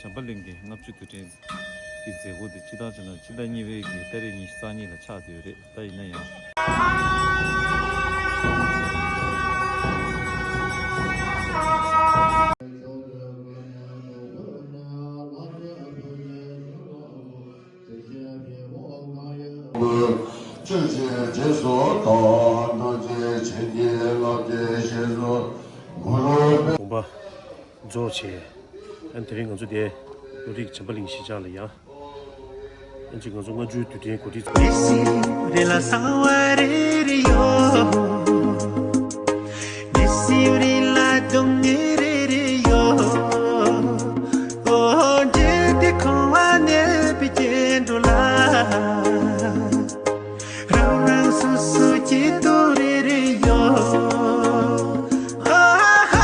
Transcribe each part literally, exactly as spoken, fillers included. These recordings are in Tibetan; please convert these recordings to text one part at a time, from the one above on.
བྱམས་པ་གླིང་གི་ལྔ་བཅུ་དུས་དྲན་གྱི་མཛད་སྒོ་དེ་སྤྱི་བཏང་བྱས་ན་ཕྱི་ཟླ་གཉིས་པའི་གི་ཏ་རིག་ཉི་ཤུ་རྩ་གཉིས་ལ་ཆགས་བསྡད་ཡོད་རེད། ད་ཡིན་ན་ཡང་། ཆོས་ཀྱི་རྗེས་སུ་བདག་སྣང་བྱེད། བྱིན་གྱིས་བརླབས་ཏེ་ཞེས་སུ་གུ་རུ་དགོངས་པ་རྫོགས་བྱས། ཨ་ནི་དེ་རིང་ང་ཚོ་དེ་བློ་རིག་བྱམས་པ་གླིང་གཞིས་ཆགས་ལ་ཡ། ཨ་ནི་ང་ཚོ་ལྔ་བཅུའི་དུས་དྲན་གོ་སྒྲིག་ཚོགས། རང་རང་སོ་སོ་སྐྱིད་སྡུག་རེ་རེ་ཡོད། ཨ་ཧ་ཧ།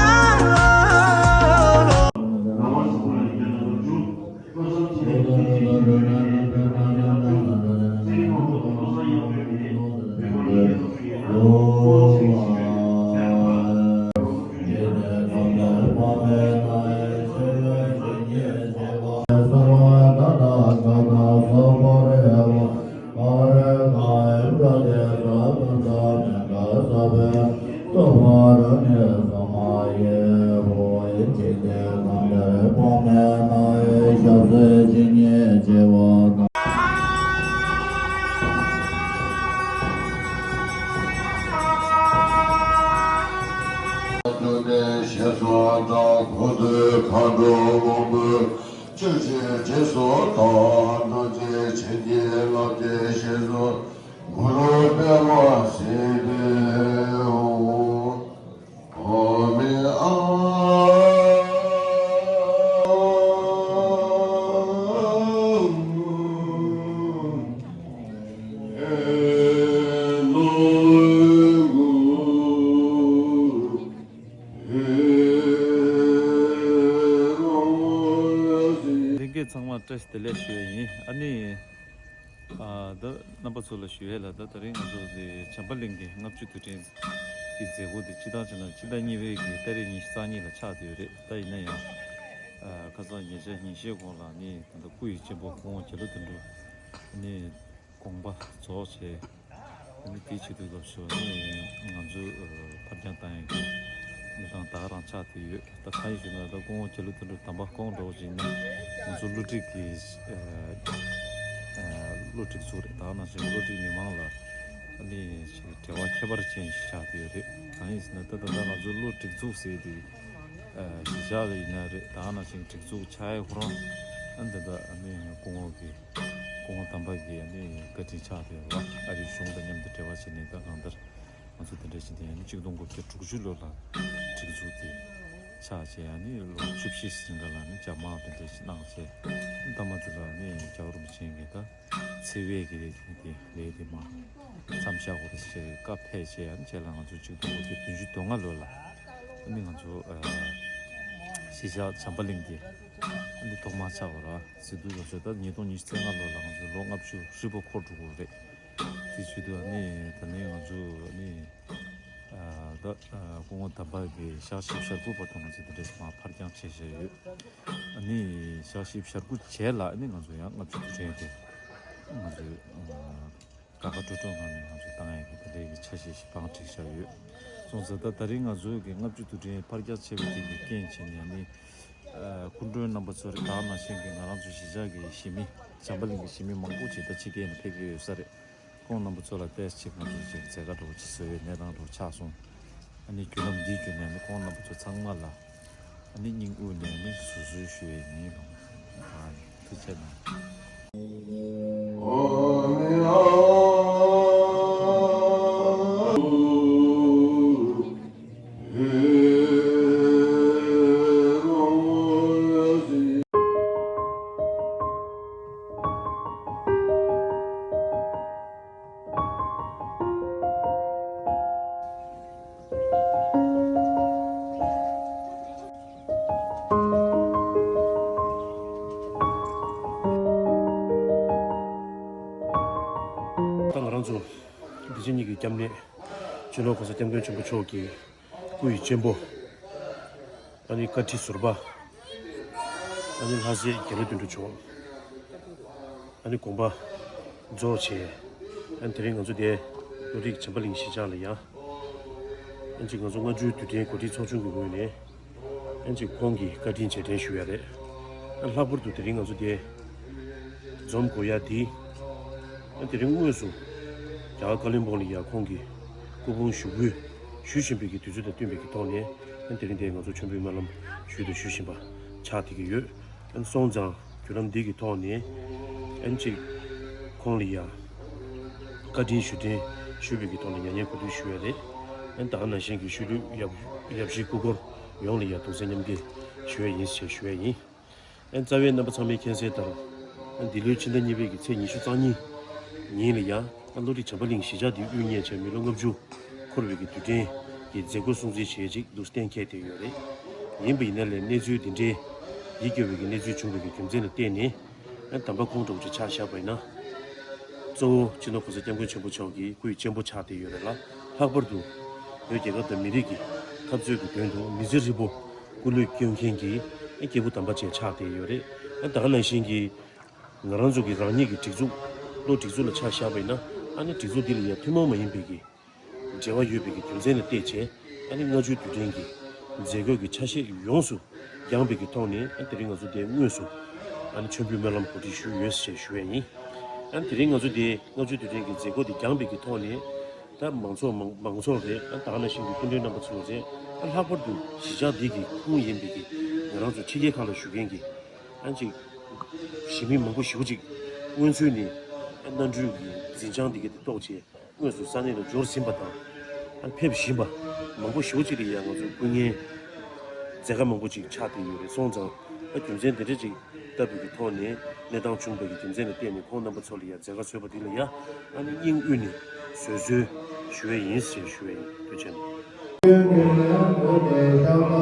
ཞེས་སོགས་དང་གོ་ཐོས་མཁའ་འགྲོ་དབང་པོས། ཆོས་ཀྱི་རྗེས་སུ་བདག་སྣང་བྱེད། བྱིན་གྱིས་བརླབས་ཏེ་ཞེས་སུ་གུ་རུ་དཔལ་བ་སྲས་པའི་ཨོ་མི་ཨ། ལྷན་རྒྱས་ཚང་མར་བཀྲ་ཤིས་བདེ་ལེགས་ཞུ་ཡ་ཡིན། ཨ་ནི། ཨ། ད་རྣམ་པ་ཚོ་ལ་ཞུ་ཡས་ལ། ད་དེ་རིང་ང་ཚོ་དེ་བྱམས་པ་གླིང་གི་ལྔ་བཅུ་དུས་དྲན་གྱི་མཛད་སྒོ་དེ་སྤྱི་བཏང་བྱས་ན་ཕྱི་ཟླ་གཉིས་པའི་གི་ཏ་རིག་ཉི་ཤུ་རྩ་གཉིས་ལ་ཆགས་བསྡད་ཡོད་རེད། ད་ཡིན་ན་ཡང་། ཨ། ཁ་སང་ཉེ་ཆར་ཉིན་ཤས་གོང་ལ་ནི་ད་ལྟ་སྐུ་ཡི་གཅེན་པོ་སྐུ་ངོ་རྒྱ་ལོ་དོན་གྲུབ་ནི། དགོངས་པ་རྫོགས་བྱས། ཨ་ནི་དེའི་ཆེད་དུ་སྐབས་སུ་ནི་ང་ཚོས་ཨ་ཕར་འགྱངས་བཏང་ཡག་གི་གནས་སྟངས་ད་ག་རང་ཆགས་བསྡད་ཡོད། ད་གང་ཡིན་ཞུ་ན། ད་སྐུ་ངོ་རྒྱ་ལོ་དོན་གྲུབ་དམ་པ་ཁོང་འདྲ་བོ་ཅིག་ཡིན་ན་ང་ཚོ་བློ་སྒྲིག་གི་ཨ་ཨ་བློ་སྒྲིག་འཛུགས་རེད། ད་ག་ནང་བཞིན་བློ་སྒྲིག་མི་མང་ལ་ཨ་ནི་ཅིག་འབྲེལ་བ་ཁྱད་པར་ཅན་ཞིག་ཆགས་བསྡད་ཡོད་རེད། གང་ཡིན་ཟེར་ན། ད་ད་ལྟ་ང་ཚོ་བློ་སྒྲིག་འཛུགས་ཟེར་དུས་ཨ་གཞིས་ཆགས་ལ་ཡིན་ན་རེད། ད་ག་ནང་བཞིན་སྒྲིག་འཛུགས་ཆགས་ཡག་ཁོ་རང་ཨ་ནི་ད་ལྟ་ཨ་ནི་སྐུ་ངོ་གི་སྐུ་ངོ་དམ་པ་གི་ཨ་ནི་བཀའ་དྲིན་ཆགས་བསྡད་ཡོད་པ། ཨ་རིའི་གཞུང་དང་མཉམ་དུ་འབྲེལ་བ་བྱས་ནས། ད་གང་ལྟར་ང་ཚོ་དེ་འདྲ་བྱས་ནས་ཨ་ནི་གཅིག་སྟོང་དགུ་བརྒྱ་དྲུག་ཅུ་ལོ་ལ་སྒྲིག་འཛུགས་དེ་ཆགས་བྱས། ཨ་ནི་ལོ་བཅུ་བཞི་ཟིན་ག་ལ་ནི་ཇ་མ་དེ་འདྲ་ཞིག་གནང་བྱས། མཐའ་མ་དེ་ལ་ནི་རྒྱལ་བ་རིན་པོ་ཆེ་གིས་ད་ཚེ་དབང་གི་དེ་ལས་དེ་མར་མཚམས་བཞག་དགོས་རེད་ཟེར་བཀའ་ཕེབས་བྱས། ཨ་ནི་རྗེས་ལ་ང་ཚོ་གཅིག་སྟོང་དགུ་བརྒྱ་བདུན་ཅུ་དོན་ལྔ་ལོ་ལ་ཨ་ནི་ང་ཚོ་ཨ་གཞིས་ཆགས་བྱམས་པ་གླིང་དེ་ཨ་ནི་ཐོག་མར་ཆགས་པ་རེད། ཟེར་དུས་ང་ཚོ་ད་ཉིས་སྟོང་ཉི་ཤུ་རྩ་ལྔ་ལོ་ལ་ང་ཚོ་ལོ་ལྔ་བཅུ་ཧྲིལ་པོ་འཁོར་འགྲོ་གི་རེད། དེ་བྱེད་དུས་ཨ་ནི་ད་ནི་ང་ཚོ་ཨ་ནི་ཨ་ད་ཨ་སྐུ་ངོ་དམ་པ་གི་ཞག་བཞི་བཅུ་ཞེ་དགུ་བར་དུ་ང་ཚོ་དེ་འདྲས་མར་ཕར་འགྱངས་བྱས་བཞག་ཡོད། ཨ་ནི་ཞག་བཞི་བཅུ་ཞེ་དགུ་རྗེས་ལ་ཨ་ནི་ང་ཚོ་ཡང་ལྔ་བཅུ་དུས་དྲན་དེ་ང་ཚོ་ཨ་དགའ་དགའ་སྤྲོ་སྤྲོ་ངང་ནས་ང་ཚོ་བཏང་ཡག་གི་དེ་འདྲས་ཀྱི་འཆར་གཞི་ཞིག་བང་བསྒྲིགས་བཞག་ཡོད། སོང་ཙང་ད་ད་རིང་ང་ཚོ་གི་ལྔ་བཅུ་དུས་དྲན་ཕར་འགྱངས་བྱས་པ་དེ་གི་རྐྱེན་བྱས་ནས་ཨ་ནི། ཨ་སྐུ་མགྲོན་རྣམ་པ་ཚོ་རེད། ད་ག་ནང་བཞིན་གྱི་ང་རང་ཚོ་གཞིས་ཆགས་ཀྱི་གཞིས་མི། བྱམས་པ་གླིང་གི་གཞིས་མི་མང་པོ་ཅིག་ད་ཕྱི་རྒྱལ་ནས་ཕེབས་ཀྱི་ཡོད་ས་རེད། ཁོང་རྣམ་པ་ཚོ་ལ་ཏོག་ཙམ་ང་ཚོ་ཅིག་མཛད་དཀའ་འདྲ་བོ་ཅིག་བཟོ་བའི་གནས་སྟངས་འདྲ་བོ་ཆགས་སོང་། ཨ་ནི་བརྒྱུད་ལམ་འདིའི་བརྒྱུད་ནས་ཨ་ནི་ཁོང་རྣམ་པ་ཚོ་ཚང་མ་ལ་ཨ་ནི་སྙིང་དབུས་ནས་ཨ་ནི་བཟོད་གསོལ་ཞུ་བའི་ཡིན། ལགས་སོ། ཐུགས་རྗེ་གནང་། ད་ང་རང་ཚོ་བདེ་ཆེན་གཉིས་ཀྱི་སྐྱབས་གནས་སྤྱི་ནོར་གོང་ས་སྐྱབས་མགོན་ཆེན་པོ་མཆོག་གི་སྐུ་ཡི་གཅེན་པོ། ཨ་ནི་བཀའ་ཁྲི་ཟུར་པ། ཨ་ནི་ལྷ་སྲས་རྒྱལ་བ་དོན་གྲུབ་མཆོག་ཨ་ནི་དགོངས་པ་རྫོགས་བྱས། ཨ་ནི་དེ་རིང་ང་ཚོ་དེ་བློ་རིག་བྱམས་པ་གླིང་གཞིས་ཆགས་ལ་ཡ། ཨ་ནི་ཅིག་ང་ཚོ་སྔ་འགྱུར་དུས་དྲན་གོ་སྒྲིག་ཚོགས་ཆུང་གི་ངོས་ནས། ཨ་ནི་ཅིག་ཁོང་གི་བཀའ་དྲིན་རྗེས་དྲན་ཞུ་ཡ་རེད། ཨ་ལྷག་པར་དུ་དེ་རིང་ང་ཚོ་དེ་འཛོམས་དགོས་ཡ་འདི། ཨ་དེ་རིང་དངོས་སུ་རྒྱ་གར་ཀ་ལིམ་པོང་ལ་ཡ་ཁོང་གི་སྐུ་ཕུང་ཞུགས་འབུལ་ཞུ་བཞིན་པའི་གི་དུས་ཚོད་དང་བསྟུན་པའི་གི་ཐོག་ནས། ཨ་དེ་རིང་དེ་ང་ཚོ་མཆོད་འབུལ་སྨོན་ལམ་ཞུས་དང་ཞུ་བཞིན་པ་ཆགས་བསྡད་ཀྱི་ཡོད། ཨ་སོང་ཙང་བརྒྱུད་ལམ་འདི་གི་ཐོག་ནས་ཨ་ཅིག་ཁོང་ལ་ཡ་བཀའ་དྲིན་ཞུ་དྲན་ཞུ་བའི་གི་ཐོག་ནས་མྱ་ངན་གུས་འདུད་ཞུ་ཡ་རེད། ཨ་ད་ག་ནང་བཞིན་གྱི་ཤུལ་ལུས་ཡབ་ཡབ་གཞིས་སྐུ་འཁོར་ཡོངས་ལ་ཡ་གདུང་སེམས་མཉམ་སྐྱེད་ཞུ་ཡ་ཡིན་ཞེས་ཞུ་ཡ་ཡིན། ཨ་རྩ་བའི་རྣམ་པ་ཚང་མས་མཁྱེན་གསལ་ལྟར། ཨ་འདི་ལོའི་ཕྱི་ཟླ་གཉིས་པའི་གི་ཚེས་ཉི་ཤུ་རྩ་གཉིས་ཉིན་ལ་ཡ། ཨ་བློ་རིག་བྱམས་པ་གླིང་གཞིས་ཆགས་འདི་དབུ་བརྙེས་བྱས་མི་ལོ་ལྔ་བཅུ་འཁོར་བའི་གི་དུས་དྲན་གྱི་མཛད་སྒོ་སྲུང་བརྩི་བྱེད་ཅིག་འདུག་གཏན་འཁེལ་བསྡད་ཡོད་རེད། ཡིན་པ་ཡིན་ན་ལས་གནས་ཚུལ་འདི་འདྲའི་ཡིད་སྐྱོ་བའི་གི་གནས་ཚུལ་བྱུང་བའི་གི་རྒྱུ་མཚན་ལ་བརྟེན་ནས། ཨ་དམ་པ་ཁོང་འདྲ་བོ་ཅིག་ཆ་བཞག་པ་ཡིན་ན། གཙོ་བོ་སྤྱི་ནོར་གོང་ས་སྐྱབས་མགོན་ཆེན་པོ་མཆོག་གི་སྐུ་ཡི་གཅེན་པོ་ཆགས་བསྡད་ཡོད་རེད་ལ། ལྷག་པར་དུ་བོད་རྒྱལ་ཁབ་དང་མི་རིགས་ཀྱི་འཐབ་རྩོད་ཀྱི་དོན་དུ་མི་ཚེ་ཧྲིལ་པོ་སྐུ་ལུས་སྐྱོན་མཁན་གྱི་ཨ་སྐྱེས་བུ་དམ་པ་ཅིག་ཆགས་བསྡད་ཡོད་རེད། ཨ་ད་ག་ནང་བཞིན་གྱི་ང་རང་ཚོ་གི་རང་ཉིད་ཀྱི་སྒྲིག་འཛུགས་བློ་སྒྲིག་འཛུགས་ལ་ཆ་བཞག་པ་ཡིན་ན། ཨ་ནི་སྒྲིག་འཛུགས་འདི་ལ་ཡ་ཐུན་མོང་མ་ཡིན་པའི་གི་འབྲེལ་བ་ཡོད་པའི་གི་རྒྱུ་མཚན་ལ་བལྟས་བྱས། ཨ་ནི་སྔ་འགྱུར་དུས་དྲན་གྱི་མཛད་སྒོ་གི་ཆ་ཤས་ཡོངས་སུ་སྦྱངས་པའི་གི་ཐོག་ནས། ཨ་དེ་རིང་ང་ཚོ་དེ་དངོས་སུ་ཨ་ནི་མཆོད་འབུལ་སྨོན་ལམ་གོ་སྒྲིག་ཞུས་ཡོད་ཞེས་ཞུ་ཡས་ཡིན། ཨ་ནི་དེ་རིང་ང་ཚོ་དེ་སྔ་འགྱུར་དུས་དྲན་གྱི་མཛད་སྒོ་དེ་སྦྱངས་པའི་གི་ཐོག་ནས། ད་མང་ཚོགས་མང་མང་ཚོགས་རེད། ཨ་ད་ག་ནང་བཞིན་གྱི་སྐུ་མགྲོན་རྣམ་པ་ཚོ་རེད། ཨ་ལྷག་པར་དུ་གཞིས་ཆགས་འདི་གི་ཁོངས་ཡིན་པའི་གི་ང་རང་ཚོ་ཕྱི་རྒྱལ་ཁག་ལ་བཞུགས་མཁན་གྱི་ཨ་ཅིག་གཞིས་མི་མང་པོ་ཞེ་པོ་ཅིག་སྔོན་ཚུད་ནས་ཨ་མནའ་འབྲེལ་གྱི་འཛིན་བྱང་འདི་ག་དེ་གཏོགས་བྱས། དངོས་སུ་ས་གནས་ལ་འབྱོར་ཟིན་པ་དང་། ཨ་ཕེབས་བཞིན་པ་མང་པོ་ཞེ་པོ་ཅིག་ལ་ཡང་ང་ཚོས་སྐུ་ངལ་མཛད་དཀའ་མང་པོ་ཅིག་ཆགས་བསྡད་ཡོད་རེད། སོང་ཙང་ཨ་རྒྱུ་མཚན་འདི་འདྲ་ཅིག་ལྟ་བུའི་གི་ཐོག་ནས་གནས་སྟངས་བྱུང་བའི་གི་རྒྱུ་མཚན་ལ་བརྟེན་ནས་ཁོང་རྣམ་པ་ཚོ་ལ་ཡང་མཛད་དཀའ་བཟོས་པ་འདི་ལ་ཡང་ཨ་ནི་སྙིང་དབུས་ནས་བཟོད་གསོལ་ཞུ་བ་ཡིན་ཞེས་ཞུ་བ་ཡིན། ཐུགས་རྗེ་ཆེ།